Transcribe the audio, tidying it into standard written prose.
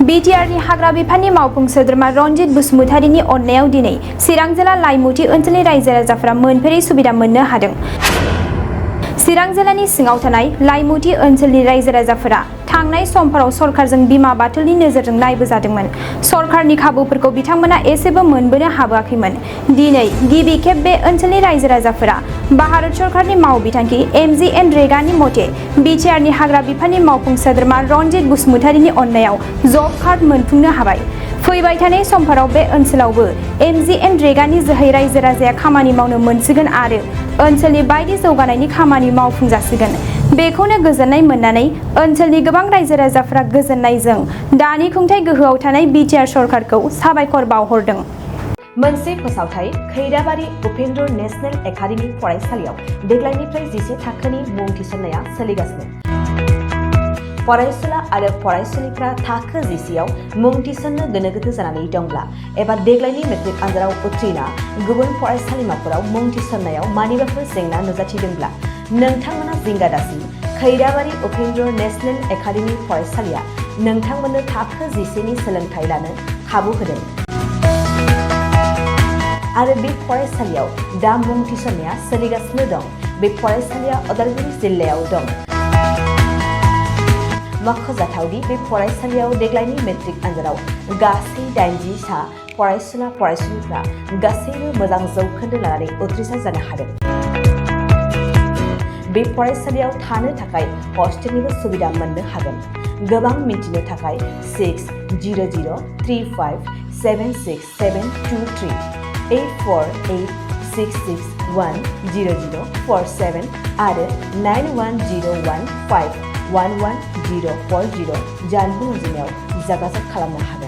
बिटिआरनि हाग्रा बिफाननि मावफुं सोद्रोमा रनजित बसुमतारीनि अननायाव दिनै चिरां जिल्ला लाइमुथि ओनसोलनि रायजो राजाफोरा मोनफेरै सुबिदा मोननो हादों। चिरां जिल्लानि सिङाव थानाय लाइमुथि ओनसोलनि रायजो राजाफोरा थांनाय समफोराव सरकारजों बिमा बाथुलनि नोजोरजों नायबोजादोंमोन। सरकारनि खाबुफोरखौ बिथांमोना एसेबो मोनबोनो हाबोआखैमोन। दिनै गिबि खेब बे ओनसोलनि रायजो राजाफोरा भारत सरकारनि मावबिथांखि MGNरेगानि मथे बिटिआरनि हाग्रा बिफाननि मावफुं सोद्रोमा रनजित बसुमतारीनि अननायाव जब कार्ड मोनफुंनो हाबाय। फैबाय थानाय समफोराव बे ओनसोलावबो MGNरेगानि जोहै रायजो राजाया खामानि मावनो मोनसिगोन आरो ओनसोलनि बायदि जौगानायनि खामानि मावफुंजासिगोन। बेखौनो गोजोननाय मोननानै ओनसोलनि गोबां रायजो राजाफोरा गोजोननायजों दानि खुंथाय गोहोआव थानाय बिटिआर सरकारखौ साबायखर बावहरदों। मोनसे फोसावथाय खैराबारि उपेन्द्र नेशनेल एकाडेमि फरायसालियाव देग्लायनिफ्राय 11 थाखोनि मुं थिसननाया सोलिगासिनो। फरायसुला आरो फरायसुलिफ्रा थाखो 11आव मुं थिसननो गोनो गोथो जानानै दंब्ला एबा देग्लायनि मेट्रिक आनजादाव उथ्रिना गुबुन फरायसालिमाफोराव मुं थिसननायाव मानिबाफोर जेंना नुजाथिदोंब्ला नोंथांमोना जिंगा दासि। खैराबारि उपेन्द्र नेशनेल एकाडेमि फरायसालिया नोंथांमोननो थाखो 11नि सोलोंथाइ लानो खाबु होदों आरो बे फरायसालियाव दा मुं थिसननाया सोलिगासिनो दं। बे फरायसालिया उदालगुरि जिल्लायाव दं। मख'जाथावदि बे फरायसालियाव देग्लायनि मेट्रिक आनजादाव गासै 80 सा फरायसुला फरायसुलिफ्रा गासैबो मोजां जौखोन्दो लानानै उथ्रिसार जानो हादों। बे फरायसालियाव थानो थाखाय हस्टेलनिबो सुबिदा मोननो हागोन। गोबां मिन्थिनो थाखाय 600035767223 8486610047 आरो 9101511040 जानबुं अनजिमायाव जगाजग खालामनो हागोन।